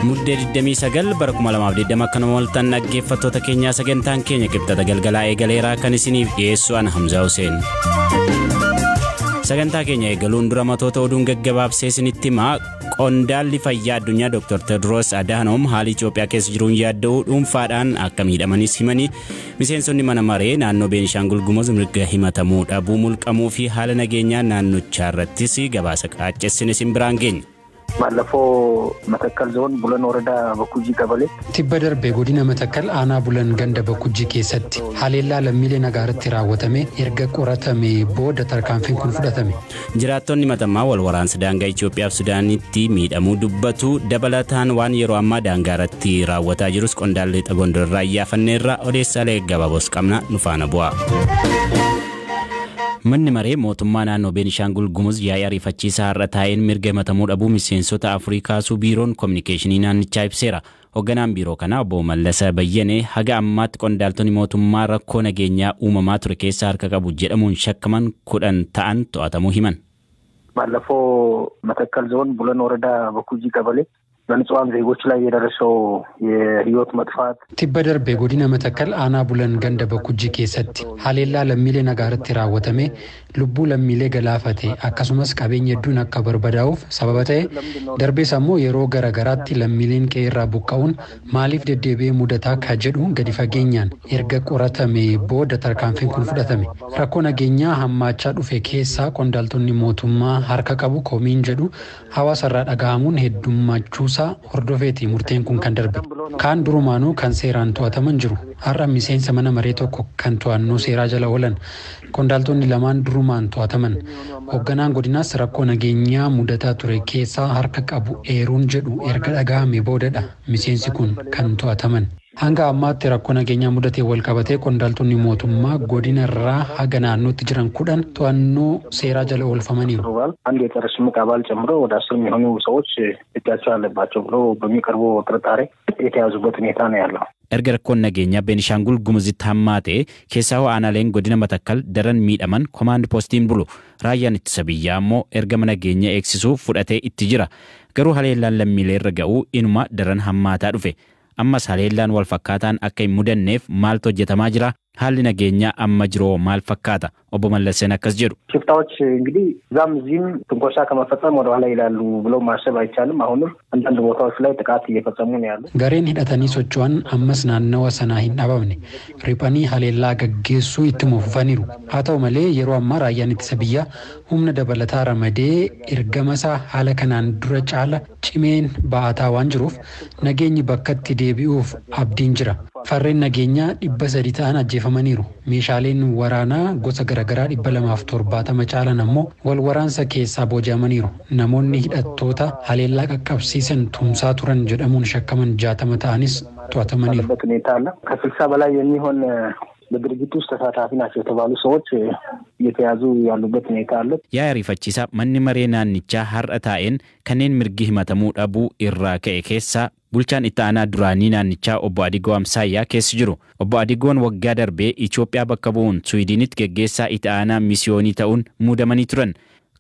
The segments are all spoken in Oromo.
Muddee 29 bara 2020 akka waltan dhaggeeffattoota keenyaa sagantaan keenya qibxata galgalaa eegaleeraa kan isiniif dhiyeessu ana Hamzaa Hussein. Sagantaa keenya eegaluun dura matoota oduun gaggabaabsee isinitti himaa qondaalli fayyaa addunyaa Dr. Tedros Adhanom haala Itoophiyaa keessa jiruun yaadda'uu dhuunfaadhaan akka miidhamanis himanii miseensonni mana maree naannoo Beenishaangul Gumuz mirga himatamuu dhabuu mulqamuu fi haala nageenyaa naannochaa irrattis gabaasa qaaccessine isin biraan geenya. ባለፈው መተከል ዞን ቡለን ወረዳ በኩጂ ቀበሌ Tibba darbe godina Matakkal aanaa Bulan ganda Bakujjii keessatti haleellaa lammiilee nagaarratti raawwatame erga qoratame booda tarkaanfiin kun fudhatame. Jiraattonni matamaa wal waraansa daangaa Itoophiyaa fi Sudaanitti miidhamuu dubbatu dabalataan waan yeroo ammaa daangaa irratti raawwataa jirus qondaalli Gondor irraa iyyaafanneerra odeessaalee gabaaboos qabna nu faana bu'a. Manni maree mootummaa naannoo Beenishaangul Gumuz yaa'ii ariifachiisaa har'a taa'een mirga himatamuu dhabuu miseensota afurii kaasuu biiroon koominikeeshinii naannichaa ibseera. Hoogganaan biiroo kanaa obbo Mallasa Bayyanee haga ammaatti qondaaltonni mootummaa rakkoo nageenyaa uumamaa ture keessaa harka qabu jedhamuun shakkaman 10 ta'an to'atamuu himan. ባለፈው መተከል ዞን ቡለን ወረዳ በኩጂ ቀበሌ በንጹሃን ዜጎች ላይ የደረሰው የህይወት መጥፋት Tibba darbe godina Matakkal aanaa Bulan ganda Bakujjii keessatti haleellaa lammiilee nagaarratti raawwatame lubbuu lammiilee galaafate akkasumas qabeenya hedduun akka barbadaa'uuf sababa ta'e darbees ammoo yeroo gara garaatti lammiileen qe'ee irraa buqqa'uun maaliif deddeebi'ee mudataa ka jedhu gadi fageenyaan erga qoratame booda tarkaanfiin kun fudhatame. Rakkoo nageenyaa hammaachaa dhufe keessaa qondaaltonni mootummaa harka qabu komiin jedhu hawaasarraa dhaga'amuun heddummachuusaa hordofeeti murteen kun kan darbe. Kaan durumaanuu kan seeraan to'ataman jiru. Har'a miseensa mana maree tokko kan to'annoo seeraa jala oolan. Qondaaltonni lamaan durumaan to'ataman. Hoogganaan godinaas rakkoo nageenyaa mudataa ture keessaa harka qabu eeruun jedhu erga dhaga'ame boodadha miseensi kun kan to'ataman. Hanga ammaatti rakkoo nageenyaa mudatee wal qabatee qondaaltonni mootummaa godina irraa haga naannootti jiran 10 to'annoo seeraa jala oolfamaniiru. አንድ የጸረ ሽምቅ አባል ጨምሮ ወደ 10 የሚሆኑ ሰዎች እጃቸው አለባቸው ብሎ በሚቀርቡ ጥርጣሬ የተያዙበት ሁኔታ ነው ያለው። Erga rakkoon nageenyaa Beenishaangul Gumuzitti hammaate keessaa hoo aanaaleen godina Matakkal daran miidhaman komaand poostiin bulu. Raayyaan ittisa biyyaa immoo ergama nageenya eegsisuu fudhatee itti jira. Garuu haleellaan lammiilee irra ga'uu inuma daran hammaataa dhufe. Ammas haleellaan wal fakkaataan akka hin mudanneef maaltu hojjetamaa jira? Haalli nageenyaa amma jiru maal fakkaata? Obbo Mallaseen akkas jedhu. ሽፍታዎች እንግዲህ እዛም እዚህም ትንኮሳ ከመፈጸም ወደኋላ ይላሉ ብለው ማሰብ አይቻልም። አሁንም አንዳንድ ቦታዎች ላይ ጥቃት እየፈጸሙ ነው ያሉት። Gareen hidhatanii socho'an ammas naannawa sanaa hin dhabamne. Riphanii haleellaa gaggeessuu ittuma fufaniiru. Haa ta'u malee yeroo ammaa raayyaan ittisa biyyaa humna dabalataa ramadee ergamasaa haala kanaan dura caala cimeen ba'ataa waan jiruuf nageenyi bakkatti deebi'uuf abdiin jira. Farreen nageenyaa 300 ta'an ajjeefamaniiru. Meeshaaleen waraanaa gosa garaagaraa 270 caalan ammoo wal waraansa keessaa booji'amaniiru. Namoonni hidhattoota haleellaa qaqqabsiisan tumsaa turan jedhamuun shakkaman 60 ta'anis to'atamaniiru. ያለበት ሁኔታ አለ። ከ60 በላይ የሚሆን በድርጊቱ ውስጥ ተሳታፊ ናቸው የተባሉ ሰዎች እየተያዙ ያሉበት ሁኔታ አለ። Yaa'ii ariifachiisaa manni maree naannichaa har'a taa'een kanneen mirgi himatamuu dhabuu irraa ka'e keessaa bulchaan itti aanaa duraanii naannichaa obbo Adigoo Amsaayyaa keessa jiru. Obbo Adigoon waggaa darbee Itoophiyaa bakka bu'uun Suwiidinitti geggeessaa itti aanaa misiyoonii ta'uun muudamanii turan.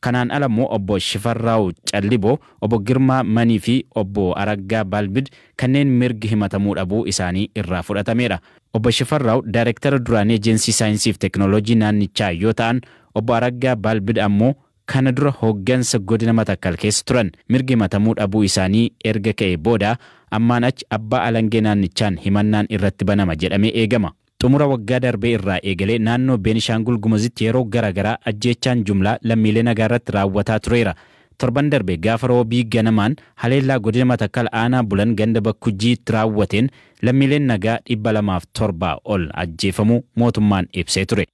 Kanaan ala immoo obbo Shifarraaw Calliboo, obbo Girmaa Manii fi obbo Araggaa Balbid kanneen mirgi himatamuu dhabuu isaanii irraa fudhatameedha. Obbo Shifarraaw daayireektara duraanii Ejensii Saayinsii fi Teekinooloojii naannichaa yoo ta'an, obbo Araggaa Balbid ammoo kana dura hooggansa godina Matakkal keessa turan. Mirgi himatamuu dhabuu isaanii erga ka'e booda ammaan achi abbaa alangee naannichaan himannaan irratti banama jedhamee eegama. Xumura waggaa darbee irraa eegalee naannoo Beenishaangul Gumuzitti yeroo garaagaraa ajjeechaan jumlaa lammiilee nagaa irratti raawwataa tureera. Torban darbe gaafa roobii ganamaan haleellaa godina Matakkal aanaa Bulan ganda Bakujjiitti raawwateen lammiileen nagaa 207 ol ajjeefamuu mootummaan ibsee ture.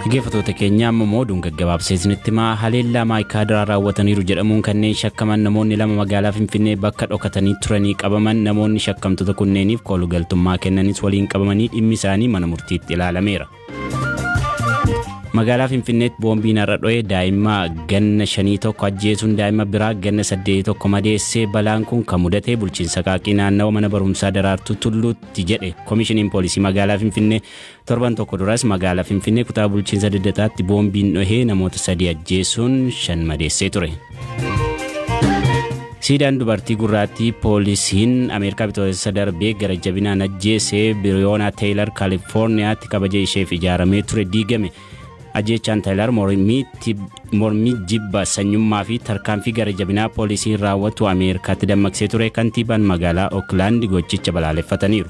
Dhaggeeffattoota keenya amma immoo oduun gaggabaabsee isinitti himaa haleellaa maayikaadiraa raawwataniiru jedhamuun kanneen shakkaman namoonni 2 magaalaa Finfinnee bakka dhokatanii turanii qabaman namoonni shakkamtoota kunneeniif koolugaltummaa kennanis waliin qabamanii dhimmi isaanii mana murtiitti ilaalameera. Magaalaa Finfinneetti boombiin har'a dho'e daa'ima ganna 5 tokko ajjeesuun daa'ima biraa ganna 8 tokko madeessee. Balaan kun kan mudate bulchiinsa Qaaqii naannawa mana barumsaa Daraartuu Tulluutti jedhe Koomishiniin Poolisii magaalaa Finfinnee. Torban tokko duras magaalaa Finfinnee kutaa bulchiinsa Liddataatti boombiin dhohee namoota 3 ajjeesuun 5 madeessee ture. Siidaan dubartii gurraattii poolisiin Ameerikaa bitootessa darbee gara jabinaan ajjeese Biriyoonaa Teeyilar Kaalifoorniyaatti kabaja isheef ijaaramee ture diigame. Ajjeechaan Teeyilar mormii jibba sanyummaa fi tarkaanfii gara jabinaa poolisiin raawwatu Ameerikaatti dammaqsee ture. Kantiibaan magaalaa Ookland gochicha balaaleffataniiru.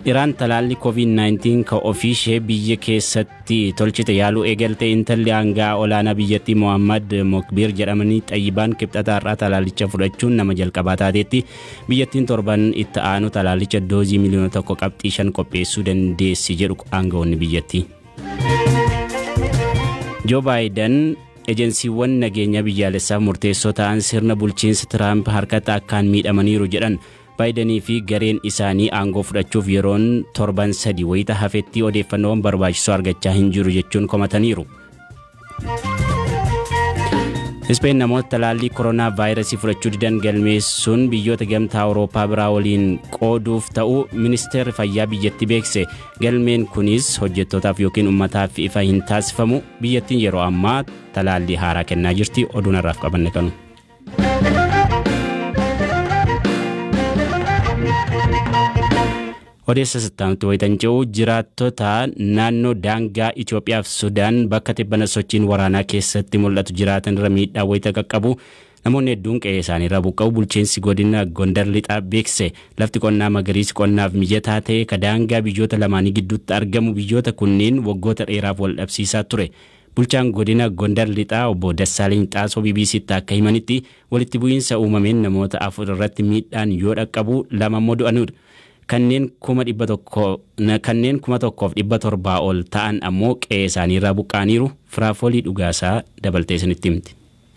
Iraan talaalli COVID-19 kan ofii ishee biyya keessatti tolchite yaaluu eegalte. Intalli aangaa olaanaa biyyattii Mohammad Mokbir jedhamanii Xayyibaan kibxata har'aa talaallicha fudhachuun nama jalqabaa taateetti. Biyyattiin torban itti aanu talaallicha doozii 1.5 miliyoona qopheessuu dandeessi jedhu aangawoonni biyyattii. Joo Baayiden ejensiiwwan nageenya biyyaalessaaf murteessoo ta'an sirna bulchiinsa Tiraamp harkatti akkaan miidhamaniiru jedhan. Baayidenii fi gareen isaanii aangoo fudhachuuf yeroon torban 3 wayita hafetti odeeffannoowwan barbaachisoo argachaa hin jiru jechuun komataniiru. Ispeen namoota talaallii koronaa vaayirasii fudhachuu didan galmeessuun biyyoota gamtaa Awurooppaa biraa waliin qooduuf ta'uu ministeerri fayyaa biyyattii beekse. Galmeen kunis hojjettootaaf yookiin uummataaf ifa hin taasifamu. Biyyattiin yeroo ammaa talaallii haaraa kennaa jirti. Oduun har'aaf qabanne kanu. Odeessa sittaanutti wayitan ce'u, jiraattota naannoo daangaa Itoophiyaa fi Sudaan bakka tibbana sochiin waraanaa keessatti mul'atu jiraatan irra miidhaa wayita qaqqabu namoonni hedduun qe'ee isaanii irraa buqqa'u bulchiinsi godina Gondar Lixaa beekse. Lafti qonnaa magariisi qonnaaf mijataa ta'e ka daangaa biyyoota lamaanii gidduutti argamu biyyoota kunneen waggoota dheeraaf wal dhabsiisaa ture. Bulchaan godina Gondar Lixaa obbo Dassaaleny Xaasoo BBCtti akka himanitti, walitti bu'iinsa uumameen namoota 4 irratti miidhaan yoo dhaqqabu 2 immoo du'anidha. Kanneen 1,700 ol ta'an ammoo qe'ee isaanii irraa buqqa'aniiru. Firaafoolii Dhugaasaa dabaltee isinitti himti.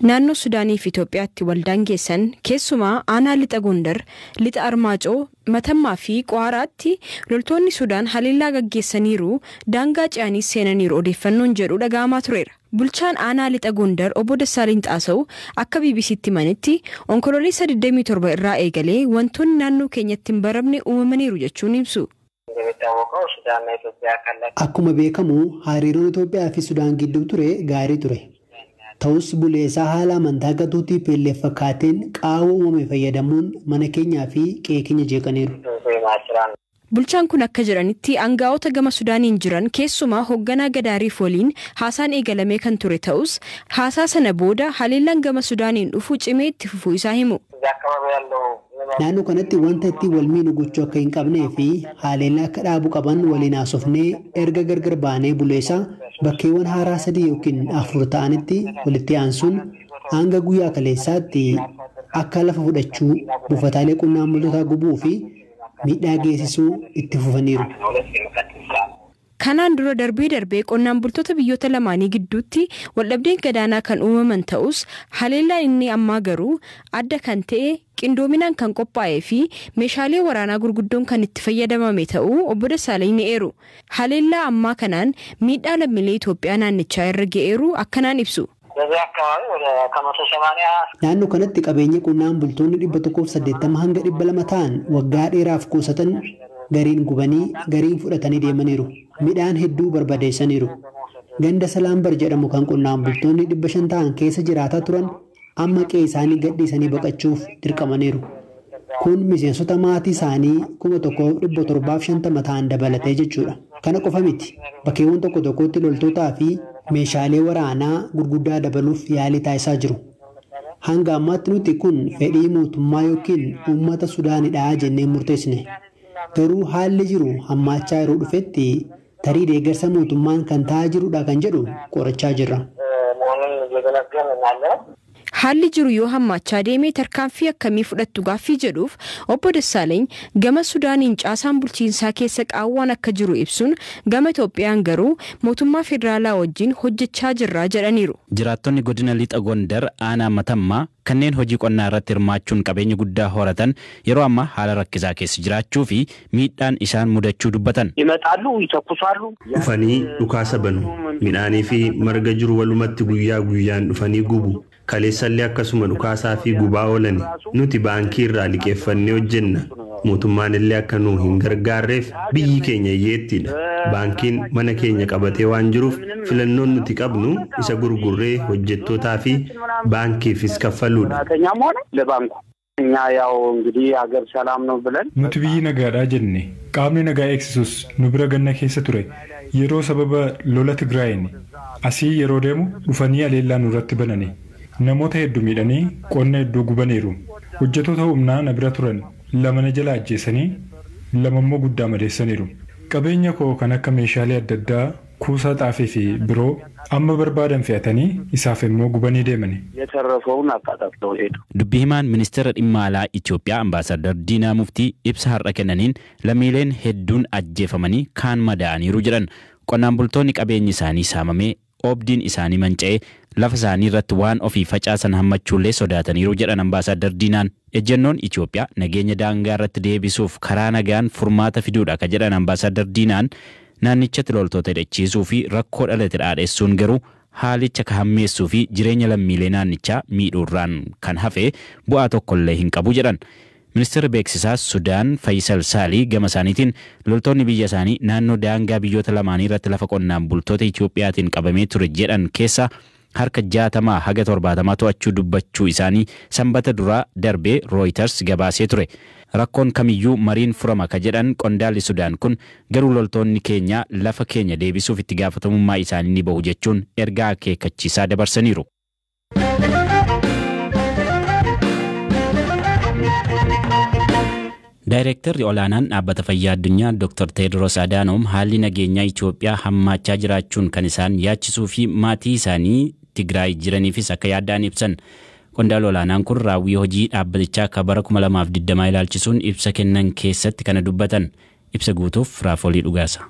Naannoo Sudaanii fi Itoophiyaatti waldaan geessan keessumaa aanaa lixa Gondar, lixa Armaacoo, Matammaa fi Qo'aaraatti loltoonni Sudaan haleellaa gaggeessaniiru, daangaa ce'anii seenaniiru odeeffannoon jedhu dhaga'amaa tureera. Bulchaan aanaa lixa Gondar obbo Dassaaleny Xaasaw akka BBCtti himanitti, onkololeessa 27 irraa eegalee wantoonni naannoo keenyatti hin baramne uumamaniiru jechuun ibsu. Akkuma beekamu hariiroon Itoophiyaa fi Sudaan gidduu ture gaarii ture. Ta'us buleessaa haala amantaa gatuu TPLF fakkaateen qaawwa uumame fayyadamuun mana keenyaa fi qe'ee keenya jeeqaniiru. Bulchaan kun akka jedhanitti, aangaa'ota gama Sudaaniin jiran keessumaa hoogganaa Gadaariif waliin haasaan eegalamee kan ture ta'us, haasaa sana booda haleellaan gama Sudaaniin dhufu cimee itti fufuu isaa himu. Naannoo kanatti wanta ittiin wal miinu gochuu akka hin qabnee fi haleellaa akka dhaabuu qaban waliin haasofnee erga gargar baanee buleessaa bakkeewwan haaraa 3 yookiin 4 ta'anitti walitti aansuun hanga guyyaa kaleessaatti akka lafa fudhachuu, buufataalee qonnaan bultootaa gubuu fi miidhaa geessisuu itti fufaniiru. Kanaan dura darbee darbee qonnaan bultoota biyyoota lamaanii gidduutti waldhabdeen gadaanaa kan uumaman ta'us, haleellaan inni ammaa garuu adda kan ta'e, qindoominaan kan qophaa'ee fi meeshaalee waraanaa gurguddoon kan itti fayyadamame ta'uu obbo Dassaalany ni eeru. Haleellaa ammaa kanaan miidhaa lammiilee Itoophiyaa naannichaa irra ga'eeru akkanaan ibsu. Naannoo kanatti qabeenya qonnaan bultoonni 180 hanga 200 ta'an waggaa dheeraaf kuusatan gariin gubanii gariin fudhatanii deemaniiru. Midhaan hedduu barbadeessaniiru. Ganda Salaambar jedhamu kan qonnaan bultoonni 500 ta'an keessa jiraataa turan amma qe'ee isaanii gadhiisanii baqachuuf dirqamaniiru. Kun miseensota maatii isaanii 1750 ta'an dabalatee jechuudha. Kana qofa miti. Bakkeewwan tokko tokkotti loltootaa fi meeshaalee waraanaa gurguddaa dabaluuf yaalii taasisaa jiru. Hanga ammaatti nuti kun fedhii mootummaa yookiin uummata Sudaanidha jennee murteessine. Garuu haalli jiru hammaachaa yeroo dhufetti tarii deeggarsa mootummaan kan ta'aa jirudha kan jedhu qorachaa jirra. Haalli jiru yoo hammaachaa deeme tarkaanfii akkamii fudhattu gaaffii jedhuuf obbo Dassaaleny gama Sudaaniin caasaan bulchiinsaa keessa qaawwaan akka jiru ibsuun gama Itoophiyaan garuu mootummaa federaalaa wajjin hojjechaa jirra jedhaniiru. Jiraattonni godina Lixa Gondar aanaa Matammaa kanneen hojii qonnaa irratti hirmaachuun qabeenya guddaa horatan yeroo ammaa haala rakkisaa keessa jiraachuu fi miidhaan isaan mudachuu dubbatan. ይመጣሉ፣ ይተኩሳሉ። Dhufanii dhukaasa banu. Midhaanii fi marga jiru walumatti guyyaa guyyaan dhufanii gubu. Kaleessallee akkasuma dhukaasaa fi gubaa oolani. Nuti baankii irraa liqeeffannee hojjenna. Mootummaan illee akka nu hin gargaarreef biyyi keenya hiyyeettiidha. Baankiin mana keenya qabatee waan jiruuf filannoon nuti qabnu isa gurgurree hojjettootaa fi baankiifis kaffaluudha. ሰራተኛም ሆነ ለባንኩ እኛ ያው እንግዲህ ሀገር ሰላም ነው ብለን Nuti biyyi nagaadhaa jenne qaamni nagaa eegsisus nu bira ganna keessa ture yeroo sababa lola Tigraayin asii yeroo deemu dhufanii aleellaa nurratti banani. Namoota hedduu miidhanii qonna hedduu gubaniiru. Hojjettoota humnaa na bira turan lama na jala ajjeesanii lama immoo guddaa madeessaniiru. Qabeenya koo kan akka meeshaalee adda addaa kuusaa xaafii fi biroo amma barbaadan fe'atanii isaaf immoo gubanii deemani. የተረፈውን አቃጣጥለው ሄዱ። Dubbii himaan ministeera dhimma alaa Itoophiyaa Ambaasaddar Diinaa Muftii ibsa har'a kennaniin lammiileen hedduun ajjeefamanii kaan madaa'aniiru jedhan. Qonnaan bultoonni qabeenyi isaanii saamamee oobdiin isaanii manca'ee lafa isaanii irratti waan ofii facaasan hammachuullee sodaataniiru jedhan Ambaasaddar Diinaan. Ejjennoon Itoophiyaa nageenya daangaa irratti deebisuuf karaa nagaan furmaata fiduudha ka jedhan Ambaasaddar Diinaan naannichatti loltoota hidhachiisuu fi rakkoo dhalate dhaadheessuun garuu haalicha ka hammeessuu fi jireenya lammiilee naannichaa miidhuurraan kan hafe bu'aa tokkollee hin qabu jedhan. Ministeerri beeksisaa Sudaan Fayyisal Saalii gama isaaniitiin loltoonni biyya isaanii naannoo daangaa biyyoota lamaanii irratti lafa qonnaan bultoota Itoophiyaatiin qabamee ture jedhan keessa harka 60 haga 70 to'achuu dubbachuu isaanii sanbata duraa darbee Reuters gabaasee ture. Rakkoon kamiyyuu mariin furama ka jedhan qondaalli Sudaan kun garuu loltoonni keenya lafa keenya deebisuuf itti gaafatamummaa isaanii ni bahu jechuun ergaa akeekkachiisaa dabarsaniiru. Daayireektarri olaanaan dhaabbata fayyaa addunyaa Dr. Teediroos Adaanoom haalli nageenyaa Itoophiyaa hammaachaa jiraachuun kan isaan yaachisuu fi maatii isaanii Tigraay jiraniifis akka yaaddaan ibsan. Qondaala olaanaan kun raawwii hojii dhaabbatichaa akka bara 2020 ilaalchisuun ibsa kennan keessatti kana dubbatan. Ibsa guutuuf Raafolii Dhugaasa.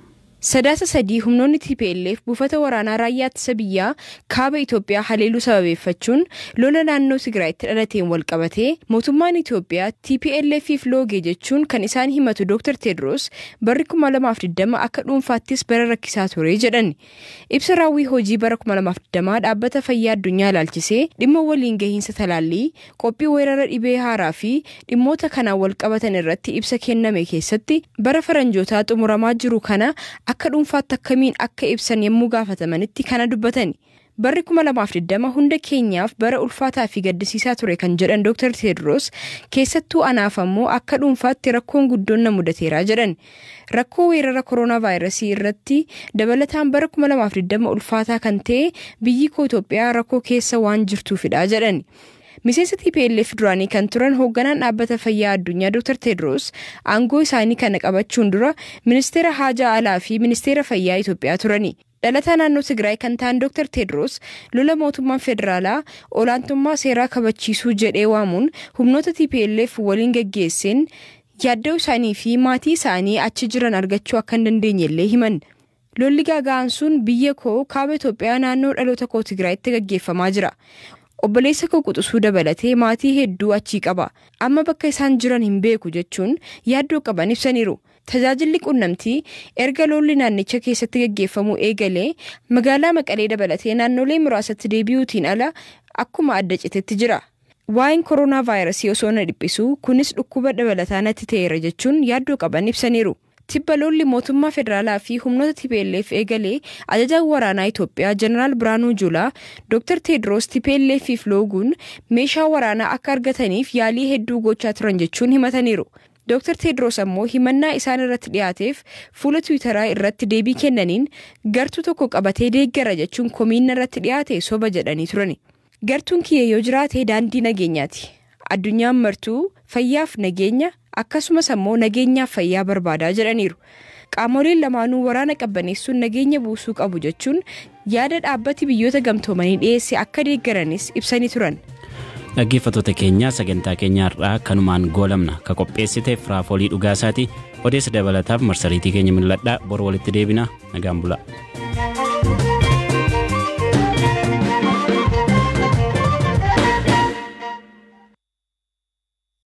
Sadaasa 3 humnoonni TPLF buufata waraanaa raayyaa ittisa biyyaa kaaba Itoophiyaa haleeluu sababeeffachuun lola naannoo Tigraayitti dhalateen wal qabatee mootummaan Itoophiyaa TPLFif loogee jechuun kan isaan himatu Dr. Teediroos barri 2020 akka dhuunfaattis bara rakkisaa ture jedhan. Ibsa raawwii hojii bara 2020 dhaabbata fayyaa addunyaa ilaalchisee dhimma waliin gahiinsa talaallii, qophii weerara dhibee haaraa fi dhimmoota kanaan wal qabatan irratti ibsa kenname keessatti bara faranjootaa xumuramaa jiru kana akka dhuunfaatti akkamiin akka ibsan yommuu gaafatamanitti kana dubbatan. Barri 2020 hunda keenyaaf bara ulfaataa fi gaddisiisaa ture kan jedhan Dr. Teediroos keessattuu anaaf ammoo akka dhuunfaatti rakkoon guddoon na mudateera jedhan. Rakkoo weerara kooroonaa vaayirasii irratti dabalataan bara 2020 ulfaataa kan ta'e biyyi koo Itoophiyaa rakkoo keessa waan jirtuufidha jedhan. Miseensa TPLF duraanii kan turan hoogganaan dhaabbata fayyaa addunyaa Dr. Teediroos aangoo isaanii kana qabachuun dura ministeera haajaa alaa fi ministeera fayyaa Itoophiyaa turani. Dhalataa naannoo Tigraay kan ta'an Dr. Teediroos lola mootummaan federaalaa olaantummaa seeraa kabachiisuu jedhee waamuun humnoota TPLF waliin gaggeesseen yaaddoo isaanii fi maatii isaanii achi jiran argachuu akka hin dandeenye illee himan. Lolli gaaga'aan sun biyya koo kaaba Itoophiyaa naannoo dhaloota koo Tigraayitti gaggeeffamaa jira. Obboleessa koo quxisuu dabalatee maatii hedduu achii qaba. Amma bakka isaan jiran hin beeku jechuun yaaddoo qaban ibsaniiru. Tajaajilli qunnamtii erga lolli naannicha keessatti gaggeeffamuu eegalee magaalaa Maqalee dabalatee naannolee muraasatti deebi'uutiin ala akkuma adda citetti jira. Waa'een kooroonaa vaayirasii osoo na dhiphisu kunis dhukkuba dabalataa natti ta'eera jechuun yaaddoo qaban ibsaniiru. Tibba lolli mootummaa federaalaa fi humnoota TPLF eegalee ajajaan waraanaa Itoophiyaa Jeneraal Biraanuu Juulaa Dr. Teediroos TPLFif looguun meeshaa waraanaa akka argataniif yaalii hedduu gochaa turan jechuun himataniiru. Dr. Teediroos ammoo himannaa isaan irratti dhiyaateef fuula Tiwiitaraa irratti deebii kennaniin gartuu tokko qabatee deeggara jechuun komiin irratti dhiyaate soba jedhanii turani. Gartuun kiyya yoo jiraate daandii nageenyaati. Addunyaan martuu fayyaaf nageenya akkasumas ammoo nageenyaaf fayyaa barbaadaa jedhaniiru. Qaamoleen lamaanuu waraana qabbaneessuun nageenya buusuu qabu jechuun yaada dhaabbati biyyoota gamtoomanii dhiyeesse akka deeggaranis ibsanii turan. Dhaggeeffattoota keenya, sagantaa keenya har'aa kanumaan goolamna. Ka qopheessite Firaafolii Dhugaasaati. Odeessa dabalataaf marsariitii keenya mil'adhaa. Bor walitti deebina, nagaan bulaa.